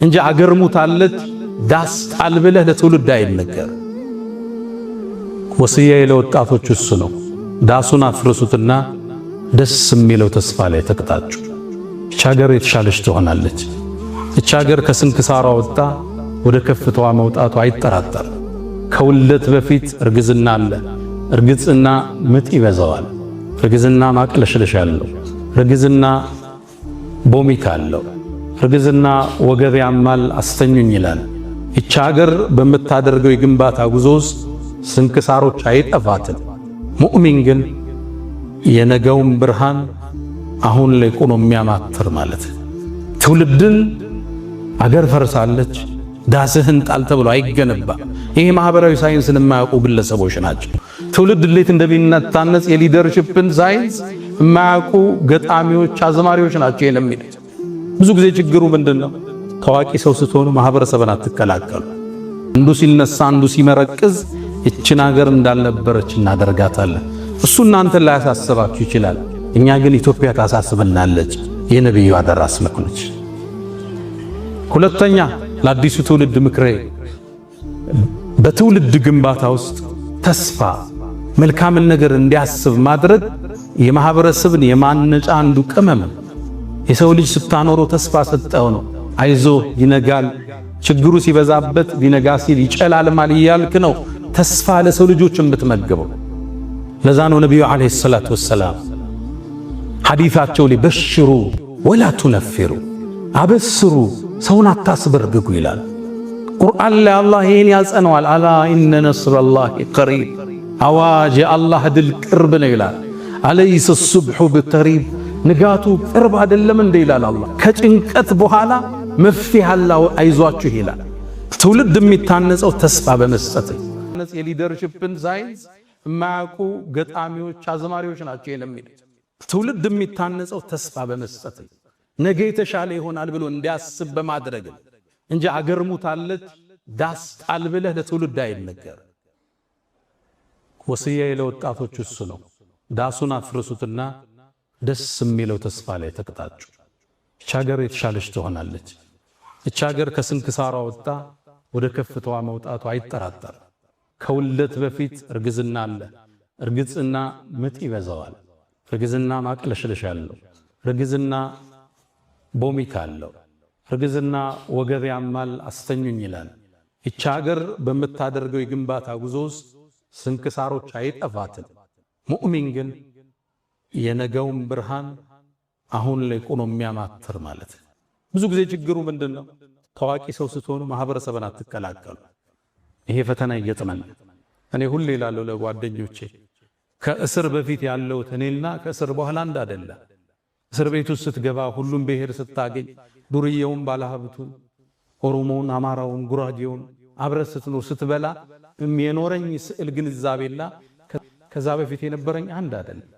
እንጂ አገር ሙታለች ዳስ ጣል ብለህ ለትውልድ አይነገር። ወስያዬ ለወጣቶች እሱ ነው። ዳሱን አፍርሱትና ደስ የሚለው ተስፋ ላይ ተቅጣጩ። እች ሀገር የተሻለች ትሆናለች። እች ሀገር ከስንክሳሯ ወጣ ወደ ከፍታዋ መውጣቱ አይጠራጠርም። ከውልደት በፊት እርግዝና አለ። እርግዝና ምጥ ይበዛዋል። እርግዝና ማቅለሽለሽ አለው። እርግዝና vomit አለው። እርግዝና ወገብ ያማል አስተኙኝ ይላል። ይቺ ሀገር በምታደርገው የግንባታ ጉዞ ውስጥ ስንክሳሮች አይጠፋትም። ሙእሚን ግን የነገውን ብርሃን አሁን ላይ ቆሞ የሚያማትር ማለት ትውልድን አገር ፈርሳለች ዳስህን ጣል ተብሎ አይገነባም። ይሄ ማህበራዊ ሳይንስን የማያውቁ ግለሰቦች ናቸው። ትውልድ እንዴት እንደሚታነጽ የ leadership ን ሳይንስ የማያውቁ ገጣሚዎች፣ አዝማሪዎች ናቸው ይሄን የሚሉት። ብዙ ጊዜ ችግሩ ምንድነው? ታዋቂ ሰው ስትሆኑ ማህበረሰብን አትቀላቀሉ። አንዱ ሲነሳ አንዱ ሲመረቅዝ እችን ሀገር እንዳልነበረች እናደርጋታለን። እሱ እናንተን ላያሳስባችሁ ይችላል። እኛ ግን ኢትዮጵያ ታሳስበናለች። የነቢዩ አደራ ስለሆነች። ሁለተኛ ለአዲሱ ትውልድ ምክሬ በትውልድ ግንባታ ውስጥ ተስፋ መልካምን ነገር እንዲያስብ ማድረግ የማህበረሰብን የማነጫ አንዱ ቅመም። የሰው ልጅ ስታኖረው ተስፋ ሰጠው ነው። አይዞ ይነጋል፣ ችግሩ ሲበዛበት ሊነጋ ሲል ይጨላልማል እያልክ ነው ተስፋ ለሰው ልጆች የምትመግበው። ለዛ ነው ነቢዩ عليه الصلاة والسلام ሐዲታቸው ላይ بشروا ولا تنفروا፣ አበስሩ ሰውን አታስበርግጉ ይላል። ቁርአን ላይ አላህ ይሄን ያጸነዋል። ألا إن نصر الله قريب፣ አዋጅ የአላህ ድል ቅርብ ነው ይላል። أليس الصبح بقريب፣ ንጋቱ ቅርብ አይደለም እንደ ይላል አላህ። ከጭንቀት በኋላ መፍትሄ አለው፣ አይዟችሁ ይላል። ትውልድ የሚታነጸው ተስፋ በመስጠት የ leadership ን ሳይንስ የማያውቁ ገጣሚዎች፣ አዝማሪዎች ናቸው ይሄን የሚሉት። ትውልድ የሚታነጸው ተስፋ በመስጠት ነገ የተሻለ ይሆናል ብሎ እንዲያስብ በማድረግ እንጂ አገር ሙታለች ዳስ ጣል ብለህ ለትውልድ አይነገር። ወስያዬ ለወጣቶች እሱ ነው። ዳሱን አፍርሱትና ደስ የሚለው ተስፋ ላይ ተቅጣጩ። እች ሀገር የተሻለች ትሆናለች። እች ሀገር ከስንክሳሯ ወጣ ወደ ከፍታዋ መውጣቱ አይጠራጠርም። ከውልደት በፊት እርግዝና አለ። እርግዝና ምጥ ይበዛዋል። እርግዝና ማቅለሽለሽ አለው። እርግዝና vomit አለው። እርግዝና ወገብ ያማል አስተኙኝ ይላል። ይቺ ሀገር በምታደርገው የግንባታ ጉዞ ውስጥ ስንክሳሮች አይጠፋትም። ሙእሚን ግን የነገውን ብርሃን አሁን ላይ ቆሞ የሚያማትር ማለት ነው። ብዙ ጊዜ ችግሩ ምንድነው? ታዋቂ ሰው ስትሆኑ ማህበረሰብን አትቀላቀሉ። ይሄ ፈተና ይገጥመናል። እኔ ሁሌ እላለሁ ለጓደኞቼ ከእስር በፊት ያለሁት እኔና ከእስር በኋላ አንድ አይደለም። እስር ቤት ውስጥ ስትገባ ሁሉም ብሔር ስታገኝ ዱርዬውን፣ ባለሀብቱን፣ ኦሮሞውን፣ አማራውን፣ ጉራጌውን አብረህ ስትኖር ስትበላ የኖረኝ ስዕል ግንዛቤላ ከዛ በፊት የነበረኝ አንድ አይደለም።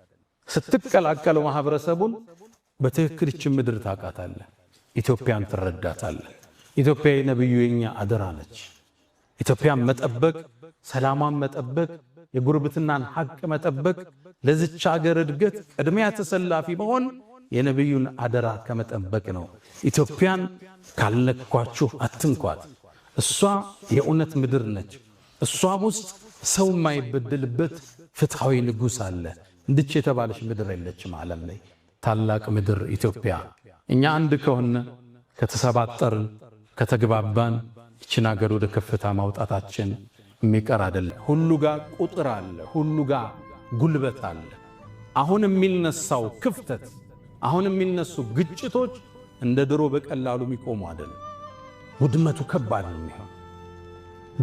ስትቀላቀለው ማህበረሰቡን በትክክል ይህችን ምድር ታውቃታለህ፣ ኢትዮጵያን ትረዳታለህ። ኢትዮጵያ የነብዩ የኛ አደራ ነች። ኢትዮጵያን መጠበቅ፣ ሰላሟን መጠበቅ፣ የጉርብትናን ሐቅ መጠበቅ፣ ለዚች ሀገር እድገት ቅድሚያ ተሰላፊ መሆን የነብዩን አደራ ከመጠበቅ ነው። ኢትዮጵያን ካልነኳችሁ አትንኳት። እሷ የእውነት ምድር ነች። እሷም ውስጥ ሰው የማይበደልበት ፍትሃዊ ንጉሥ አለ። እንድች የተባለች ምድር የለችም ዓለም ላይ። ታላቅ ምድር ኢትዮጵያ። እኛ አንድ ከሆነ ከተሰባጠርን፣ ከተግባባን ይችን ሀገር ወደ ከፍታ ማውጣታችን የሚቀር አይደለም። ሁሉ ጋር ቁጥር አለ፣ ሁሉ ጋር ጉልበት አለ። አሁን የሚነሳው ክፍተት፣ አሁን የሚነሱ ግጭቶች እንደ ድሮ በቀላሉ የሚቆሙ አይደለም። ውድመቱ ከባድ ነው የሚሆን።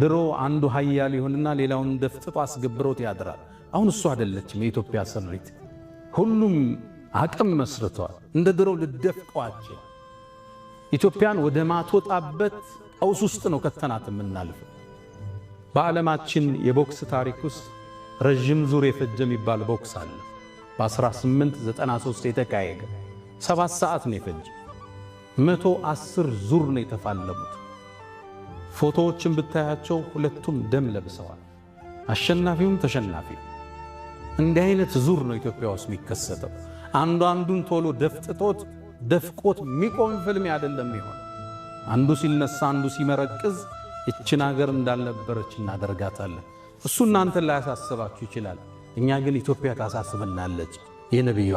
ድሮ አንዱ ሀያል ይሆንና ሌላውን ደፍጥጦ አስገብሮት ያድራል። አሁን እሱ አይደለችም የኢትዮጵያ ስሪት። ሁሉም አቅም መስርተዋል። እንደ ድሮ ልደፍቀዋቸው ኢትዮጵያን ወደ ማትወጣበት ቀውስ ውስጥ ነው ከተናት የምናልፈው። በዓለማችን የቦክስ ታሪክ ውስጥ ረዥም ዙር የፈጀ የሚባል ቦክስ አለ። በ1893 የተካሄደ 7 ሰዓት ነው የፈጀ። 110 ዙር ነው የተፋለሙት። ፎቶዎችን ብታያቸው ሁለቱም ደም ለብሰዋል። አሸናፊውም ተሸናፊው። እንዲህ አይነት ዙር ነው ኢትዮጵያ ውስጥ የሚከሰተው። አንዱ አንዱን ቶሎ ደፍጥጦት ደፍቆት የሚቆም ፍልሚያ አይደለም ይሆን። አንዱ ሲነሳ አንዱ ሲመረቅዝ እችን ሀገር እንዳልነበረች እናደርጋታለን። እሱ እናንተን ላያሳስባችሁ ይችላል። እኛ ግን ኢትዮጵያ ታሳስበናለች። የነቢዩ